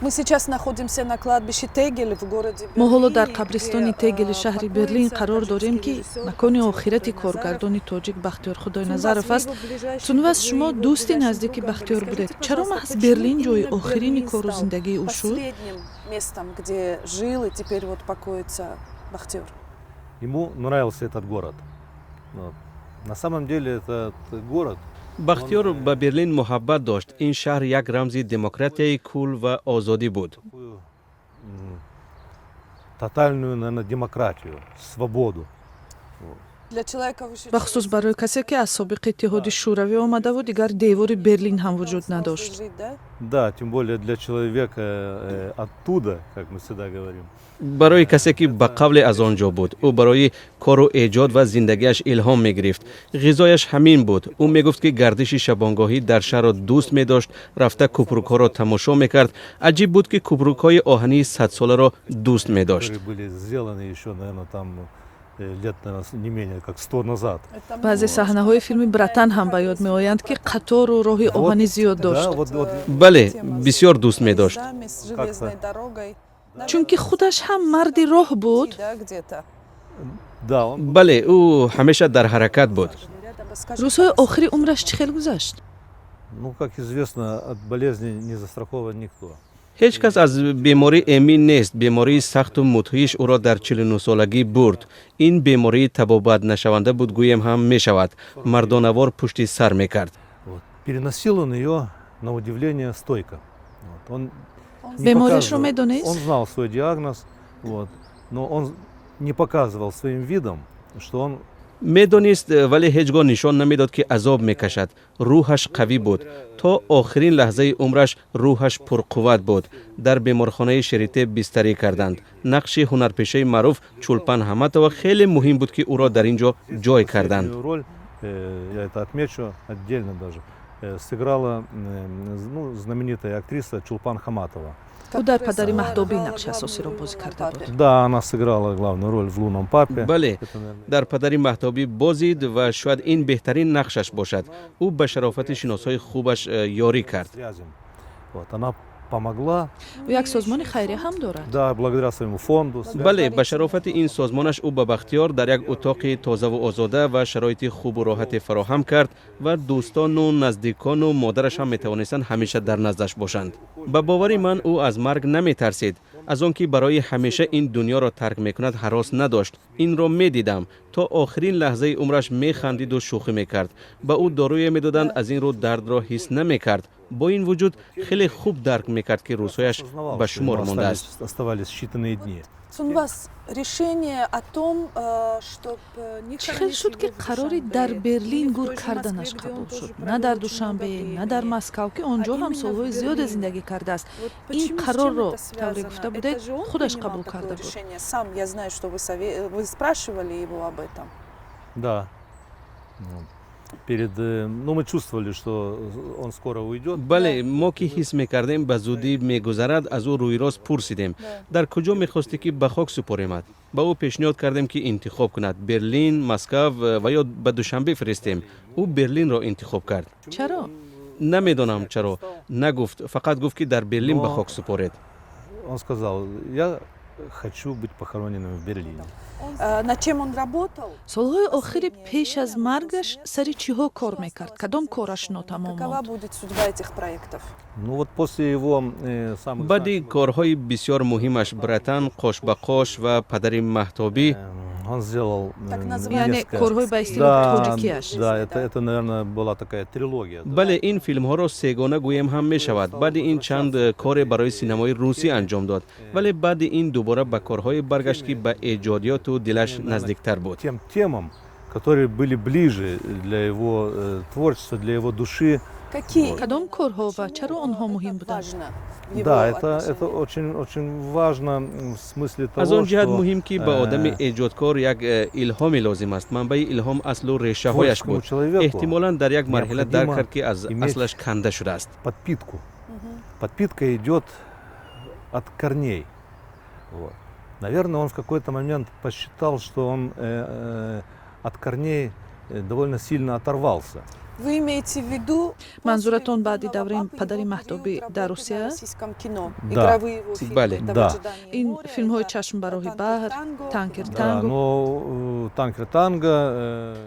Мы сейчас находимся на кладбище Тегель в городе Мо ҳоло дар қабристони Тегели шаҳри Берлин қарор дорем, ки макони охирати коргардони тоҷик Бахтиёр Худойназаров аст. Сунваз, шумо дӯсти наздики Бахтиёр будед. Чаро маҳз Берлин ҷои охирини кору зиндагии ӯ шуд? Местом, где жил и теперь вот покоится Бахтиёр. Ему нравился этот город. На самом деле этот город Бахтиёр ба Берлин муҳаббат дошт. Ин шаҳр як рамзи демократияи кул ва озодӣ буд. Тотальную, наверное, демократию, свободу. Бахусус барои касе, ки аз собиқ Иттиҳоди Шӯравӣ омадаву дигар девори Берлин ҳам вуҷуд надошт. Да, тем более для человека оттуда, как мы всегда говорим. Барои касе, ки ба қавле аз он ҷо буд. Ӯ барои кору эҷод ва зиндагиаш илҳом мегирифт, ғизояш ҳамин буд. Ӯ мегуфт, ки гардиши шабонгоҳӣ дар шаҳрро дӯст медошт, рафта купрукҳоро тамошо мекард. Аҷиб буд, ки купрукҳои оҳании садсоларо дӯст медошт. Были сделаны еще, наверное, там лет, наверное, не менее как 100 назад. Баъзе саҳнаҳои филми «Братан» ҳам ба ёд меоянд, ки қатору роҳи оҳанӣ зиёд дошт. Бале, бисёр дӯст медошт. Чунки худаш ҳам марди роҳ буд. Бале, ӯ ҳамеша дар ҳаракат буд. Рӯзҳои охири умраш чӣ хел гузашт? Ну, как известно, от болезни не застрахован никто. Ҳеҷ кас аз беморӣ эмин нест. Бемории сахту мудҳиш ӯро дар 49-солагӣ бурд. Ин бемории табобатнашаванда буд, гӯем ҳам мешавад. Мардонавор пушти сар мекард. Переносил он ее, на удивление, стойко. Он Бемориашро медонист? Он знал свой диагноз, вот, но он не показывал своим видом, что он Медонист, вале ҳеҷ гоҳ нишон намедод, ки азоб мекашад. Рӯҳаш қавӣ буд. То охирин лаҳзаи умраш рӯҳаш пурқувват буд. Дар беморхонаи Шарите бистарӣ карданд. Нақши ҳунарпешаи маъруф Чулпан Ҳаматова хеле муҳим буд, ки ӯро дар ин ҷо ҷой карданд. Роль, я это отмечу отдельно даже, сыграла, ну, знаменитая актриса Чулпан Хаматова. Ӯ дар «Падари маҳтобӣ» нақши асосиро бозӣ карда буд. Да, она сыграла главную роль в «Лунном папе». Бале. Это, наверное, Дар «Падари маҳтобӣ» бозид ва шояд ин беҳтарин нақшаш бошад. Ӯ ба шарофати шиносҳои хубаш ёрӣ кард. Связям. Вот, она помогла, Ӯ як созмони хайрия ҳам дорад. Да, благодаря своему фонду. Бале, ба шарофати ин созмонаш ӯ ба Бахтиёр дар як утоқи тозаву озода ва шароити хубу роҳате фароҳам кард ва дӯстону наздикону модараш ҳам метавонистанд ҳамеша дар наздаш бошанд. Ба бовари ман, ӯ аз марг наметарсид. Аз он ки барои ҳамеша ин дунёро тарк мекунад, ҳарос надошт. Инро медидам. То охирин лаҳзаи умраш механдиду шӯхӣ мекард. Ба ӯ доруе медоданд, аз ин рӯ дардро ҳис намекард. Бо ин вуҷуд хеле хуб дарк мекард, ки рӯзҳояш Осознавал, ба что шумор ему мондааст. Оставались считанные дни. Сунвас, решение о том, чтоб не Чӣ хел шуд, ки қарори дар Берлин гур карданаш қабул шуд, на дар Душанбе, на дар Москав, ки он ҷо ҳам солҳои зиёде зиндагӣ кардааст? Ин қарорро, тавре гуфта будед, худаш қабул карда буд. Сам, я знаю, что вы спрашивали его об этом. Да. Вот. Ну, мы чувствовали, что он скоро уйдет. Бале, мо ки ҳис мекардем, ба зудӣ мегузарад, аз ӯ рӯйрост пурсидем: «Дар куҷо мехостӣ, ки ба хок супоремад?» Ба ӯ пешниҳод кардем, ки интихоб кунад: Берлин, Москав ва ё ба Душанбе фиристем. Ӯ Берлинро интихоб кард. Чаро? Намедонам чаро, нагуфт, фақат гуфт, ки дар Берлин ба хок супоред. Он сказал: «Я хочу быть похороненным в Берлине». Над чем он работал? Солҳои охири пеш аз маргаш сари чиҳо кор мекард? Кадом кораш нотамом Какова монд? будет судьба этих проектов? Ну вот после его самых Баъди корҳои бисёр муҳимаш «Братан», «Қош ба қош» ва «Падари маҳтобӣ» Он сделал Так называемый Яъне несколько корҳои ба истилоҳ тоҷикиаш. Да, это, наверное, была такая трилогия. Да. Бале, ин филмҳоро сегона гӯем ҳам мешавад. Баъди ин чанд коре барои синамои русӣ анҷом дод, вале баъди ин дубора ба корҳое баргашт, ки ба эҷодиёту дилаш наздиктар буд. Тем темам, которые были ближе для его творчества, для его души. Какие? Кадом корҳо ва чаро онҳо муҳим буданд? Важно в его Да, это отношении? очень, очень важно в смысле того, Аз он ҷиҳат что муҳим, ки ба одами эҷодкор як илҳоме лозим аст. Манбаи илҳом аслу решаҳояш творческому буд. человеку Эҳтимолан, дар як марҳила дарк необходимо кард, ки аз иметь аслаш канда шудааст. подпитку. Подпитка идет от корней. Вот. Наверное, он в какой-то момент посчитал, что он от корней довольно сильно оторвался. Вы имеете в виду Манзуратон баъди давраи «Падари маҳтобӣ» дар Русия аст? Да. Бале. Да. Ин филмҳои «Чашм ба роҳи баҳр», «Танкер Танго». Но «Танкер Танго».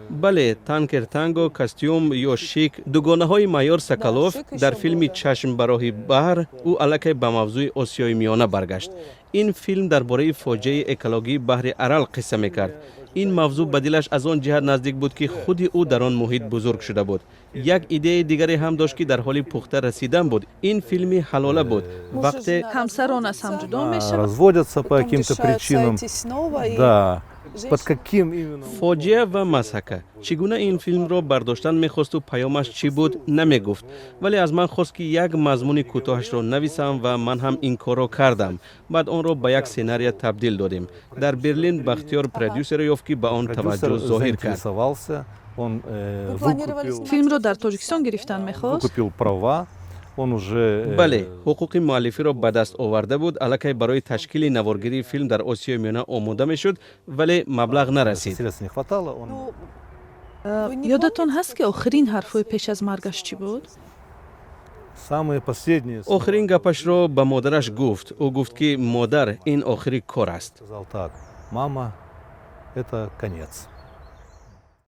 Бале, «Танкер Танго», «Костюм» ё «Шик», «Дугонаҳои майор Соколов». Дар филми «Чашм ба роҳи баҳр» ӯ аллакай ба мавзӯи Осиёи Миёна баргашт. Ин филм дар бораи фоҷиаи экологии баҳри Арал қисса мекард. Ин мавзӯъ ба дилаш аз он ҷиҳат наздик буд, ки худи ӯ дар он муҳит бузург шуда буд. Як идеяи дигаре ҳам дошт, ки дар ҳоли пухта расидан буд. Ин филми «Ҳалола» буд. Вақте Ҳамсарон аз ҳам ҷудо мешаванд. Разводятся по каким-то причинам. Да. Под каким именно? Фоҷиа ва мазҳака. Чӣ гуна ин филмро бардоштан мехосту паёмаш чӣ буд, намегуфт, вале аз ман хост, ки як мазмуни кӯтоҳашро нависам ва ман ҳам ин корро кардам. Баъд онро ба як сценария табдил додем. Дар Берлин Бахтиёр продюсере ёфт, ки ба он таваҷҷӯҳ зоҳир кард. Он выкупил Филмро дар Тоҷикистон гирифтан мехост? Выкупил права, он уже Бале, ҳуқуқи муаллифиро ба даст оварда буд. Аллакай барои ташкили наворгирии филм дар Осиёи Миёна омода мешуд, вале маблағ нарасид. Средств не хватало, он Ёдатон ҳаст, ки охирин ҳарфҳои пеш аз маргаш чӣ буд? Самые последние Охирин гапашро ба модараш гуфт. Ӯ гуфт, ки модар, ин охири кор аст. Сказал так: «Мама, это конец».